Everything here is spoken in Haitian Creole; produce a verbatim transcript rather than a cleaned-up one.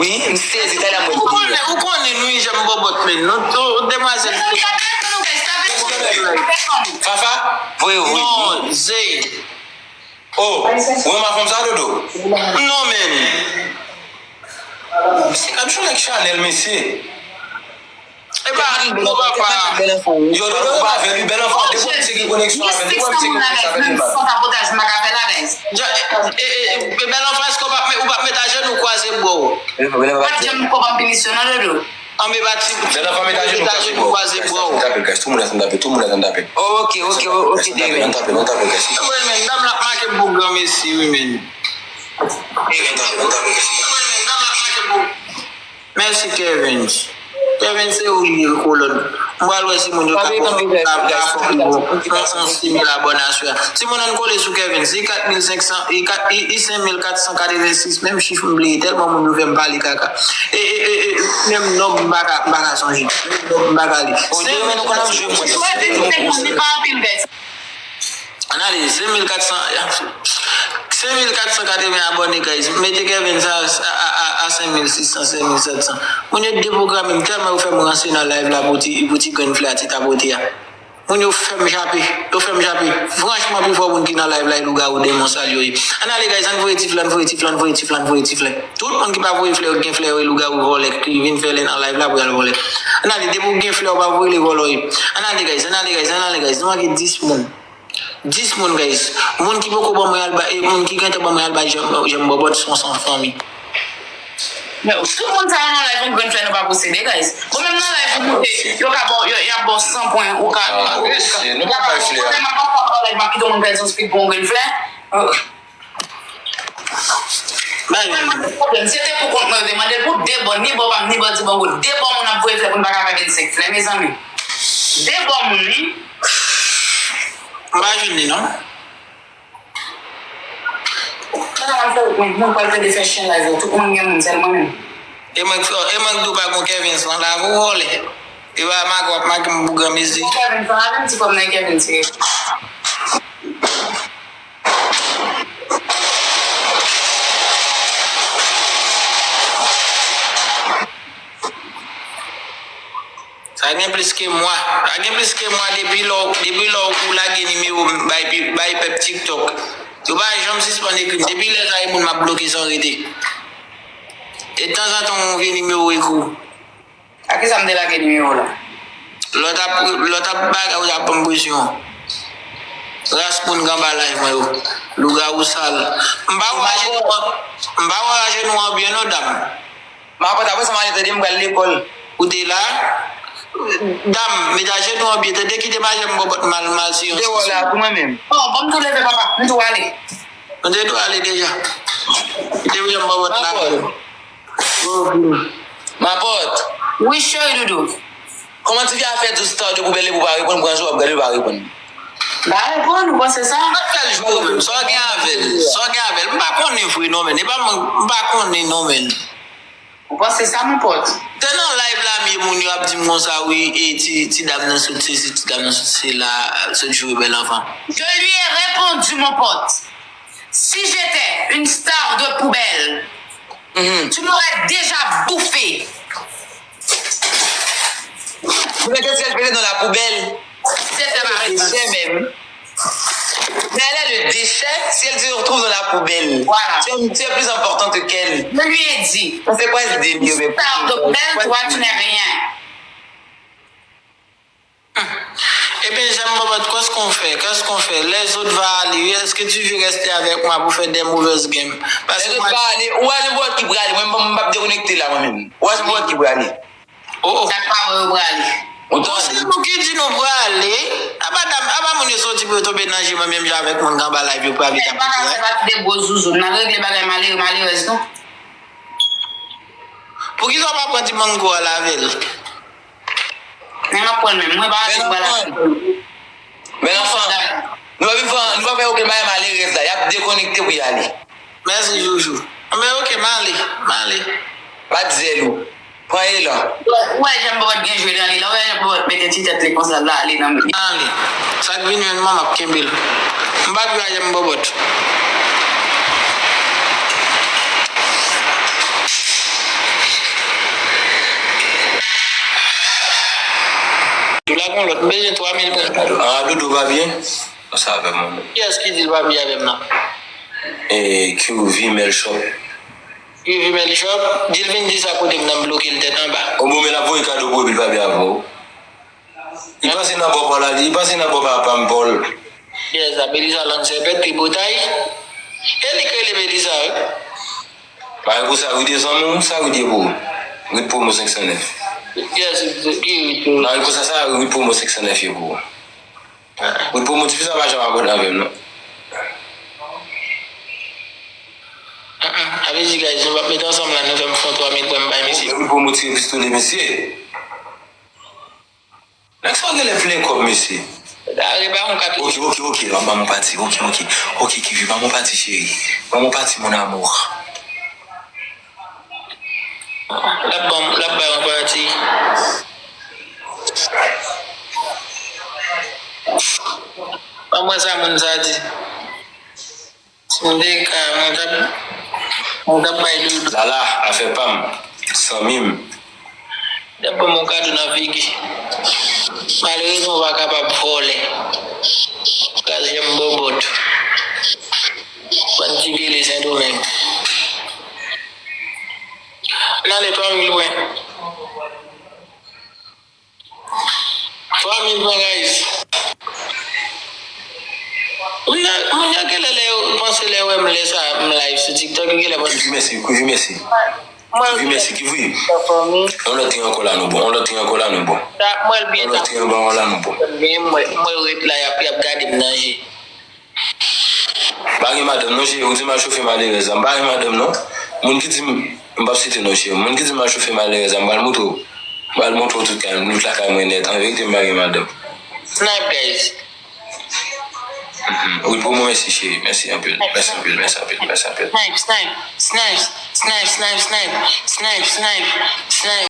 Wi, m sezi, talè mwen. Ou konnen, ou konnen nou Jèm Bòbòt, men nou, nou, demwazèl. Fafa, voye, voye. Non, Zey. Oh, ou renmen fanm sa, Dodo? Non, men. Misye ka jwe ak Chanel, mesye. E pa Dodo, papa. Yo, Dodo renmen avè l, wi, bèl anfan. Depi w di gen koneksyon avè l, depi w di gen koneksyon avè l, li pa. Sa potaj m pa ka fè la, guys. Ja, e, e, e, bèl anfan, èske w p ap met, ou p ap met ajenou kwaze bra w? Ou pa t janm konprann pinisyon, non, Dodo. Anben, pa ti, bèl anfan, met ajenou kwaze bra w. Tout moun ap tape, tout moun ap tape. Oh, ok, ok, ok, David. Ann tape, ann tape, guys. Mwen menm, dam la make m pou granmesi, wi, men. Mèsi, Kevin. Kevin, se ou li ye, kolòn. M pral wè si moun yo ka, ka, ka fè yon, yon, yon sis mil abòne aswè a. Timoun, ann kole sou Kevin. I kat mil senk san, i kat, i, i senk mil kat san katrevensis, menm chif m bliye, tèlman moun yo fè m pale kaka. E, e, e, e, menm nòb m pa ka, m pa ka sonje. Menm nòb m pa ka li. Senk mil kat san, li pa anpil, guys. Ann ale, senk mil kat san, senk mil kat san katreven abòne, guys. Mete Kevin sa a, a, a, a senk mil sis san, senk mil sèt san. Moun yo deprograme m tèlman yo fè m ranse nan live la pou ti, pou ti grenn flè a ti tapote a. Moun yo fè m jape, yo fè m jape. Franchman, pi fò moun ki nan live la, e lougawou, demon sal yo ye. Ann ale, guys, ann voye ti flè, ann voye ti flè, ann voye ti flè, ann voye ti flè. Tout moun ki pa voye flè yo, ki gen flè yo, e lougawou, vòlè, ki vin fè lè nan live la pou y al vòlè. Ann ale, depi w gen flè, ou pa voye, li vòlò ye. Ann ale, guys, ann ale, guys, ann ale, guys. Nou manke dis moun. Dis moun, guys. Moun ki poko ban mwen al bay, e moun ki gentan ban mwen al bay Jèm, Jèm Bòbòt, se yon san fanmi. Men, tout moun sa yo nan live, yon grenn flè nou pa posede, guys. Bon, menm nan live, ou moute, yo ka ba w, yo, y ap ba w san pwen, ou ka, ah, ou ka, mesye, nou pa bay flè. Mwen menm, m ap pase nan live, m ap kite yon moun pèdi yon speed pou yon grenn flè. Oh. Bay. Mwen, mwen, pwoblèm, si se te pou kont mwen, yo te mande l pou de bò, ni bò pa m, ni bò Dibango. De bò moun ap voye flè pou n pa ka fè vennsenk flè, mezanmi. De bò moun, wi. M pa jwenn li, non. Tande, mwen, mwen, mwen pral plede fè chen live yo. Tout moun gen moun, sèl mwen menm. E mwen, e mwen k di w pa gon Kevin san la, pou vòlè. E pa make w ap make m pou granmesi. Kevin san la, menm ti kòm nan Kevin se. Sa gen plis ke mwa. Sa gen plis ke mwa depi lè w, depi lè w ou lage nimewo m bay pi, bay pèp TikTok. Yo pa janm sispann ekri m. Depi lè sa, e moun m ap bloke san rete. E tanzantan, yon vye nimewo ekri w. A kisa m te lage nimewo w la? Lè w t ap, lè w t ap bagay, ou t ap ban m presyon. Ras moun k anba live mwen yo. Lougawou sal. M pa wè ajenou an, m pa wè ajenou an byen non, dam. M ap antre, apre sa m ale tande m pral lekòl. Ou te la? Dam, met ajenou an byen, tande, kite m al Jèm Bòbòt mal, mal si yon. Dewò la, pou mwen menm. Bon, bon, m tou leve, papa. M tou ale. M te tou ale deja. Kite m Jèm Bòbòt la. Mapòt. Wi, cheri doudou. Kòman ti fi a fè di w star de poubèl epi w pa reponn, pran jou w ap gade l pa reponn? M pa reponn, ou panse sa? Mwen fè l jwe menm. Sa w gen avè l? Sa w gen avè l? M pa konnen vre non, men. E pa mwen, m pa konnen non, men. Ou panse sa, mon pote? Te nan live la, men moun yo ap di m konsa, wi, e ti, ti dam nan sot sesi, ti dam nan sot sela, sot joure bèl anfan. Je lui ai répondu, mon pote. Si j'étais une star de poubelle, tu m'aurais déjà bouffé. Poubèl ke syèj pete nan la poubèl. Se te mari. Déchet même. Mais elle est le déchet si elle se retrouve dans la poubelle. Voilà. Tu es, tu es plus importante qu'elle. Je lui ai dit, une star de poubelle, toi, tu n'es rien. Ebyen, Jèm Bòbòt, qu'est-ce qu'on fait? Qu'est-ce qu'on fait? Les autres va aller. Est-ce que tu veux rester avec moi pour faire des mauvaises games? Paske les autres va aller. Ou a Jèm Bòbòt ki prale. Mwen, mwen, m p ap dekonekte la, mwen menm. Ou a Jèm Bòbòt ki prale. Oh, oh. Sa k pa vre, yo prale. Bon, se nou ki di nou prale. Apa dam, apa moun yo soti pou yo tonbe nan je mwen menm jan avèk moun k anba live yo prale. Sa pa ka fè pati de gwo zouzoun. N al regle bagay malere, malerèz nou. Poukisa w pa pran ti mango a lave l? Men m ap pran l menm. Mwen pa rete m pral lave l. Men anfan, nou pa vin fè, nou pa fè okenn bagay malerèz la. Y ap dekonekte pou y ale. Mèsi, Joujou. Anben, oke, m ale, m ale. Bat zèl ou. Pran elan. Ou wè Jèm Bòbòt gen jwe nan li la. Ou wè Jèm Bòbòt mete ti tèt li konsa la, ale nan men. Ale. Sa k vin jwenn mwen, m ap kenbe l. M p ap jwe a Jèm Bòbòt. Dola gon lòt, m bezwen twa mil pou m. An, Dodo pa byen? Konsa avè m, non. Kiyès ki di l pa byen avè m nan? E, Q V Mail Shop. Q V Mail Shop, di l vin di sa kote m nan, m bloke l tèt anba. O bon, men l ap voye kado pou ou, epi l pa byen avè w. Li pase nan bò pa la, li pase nan bò pa pa m, Paul. Yes, Belisa lang sèpèt, tripotay. E li k rele Belisa, wi. Bagay pou sa, wi, de zanmi w, sa wi, de pou ou. Rit promo senk san nèf. Yes, ki rit promo. Bagay pou sa, sa rit promo senk san nèf ye pou ou. Rit promo ti fi sa pa janm abòne avè m, non. Sa vle di, guys, nou p ap met ansanm la, nou fè m fon twa mil pou m bay misye. Rit promo tire pistole, mesye. Nèg sa yo genlè plen kòb, mesye. Dare ba yon kat. Ok, ok, ok, ban m pati. Ok, ok. Ok, Kivi, ban m pati, cheri. Ban m pati, mon amour. L ap ban m, l ap bay yon pati. Ban m wè sa moun sa di. Si m te ka, mwen t ap, mwen t ap bay Dodo. Lala, afè pa m, zanmi m. T ap ban m yon kado nan figi. Malerezman, w pa kapab vòlè. Kraze m bòbòt. Bann ti gele Sendomeng. N ale twa mil pwen. Twa mil pwen, guys. Moun yo, moun yo genlè lè yo panse lè yo wè m lè sa, m live sou TikTok, yo genlè panse. Kwivi mèsi, Kwivi mèsi. Kwivi mèsi, Kwivi. Yon lòt tren ankò la nou bon, yon lòt tren ankò la nou bon. Yon lòt tren ankò la nou bon. Mwen, mwen ret la, y ap, y ap gade m nan je. M pa gen madanm non, cheri, ou di m al chofe malerèz la. M pa gen madanm non. Moun ki di m, m p ap site non, cheri. Moun ki di m al chofe malerèz la, m pral montre w. M pral montre w tout kay, tout lakay mwen nèt. An verite, m pa gen madanm. Snipe, guys. Mhm. Wi, pou mwen, mèsi, cheri. Mèsi anpil. Mèsi anpil, mèsi anpil, mèsi anpil. Snipe, snipe, snipe, snipe, snipe, snipe, snipe, snipe, snipe.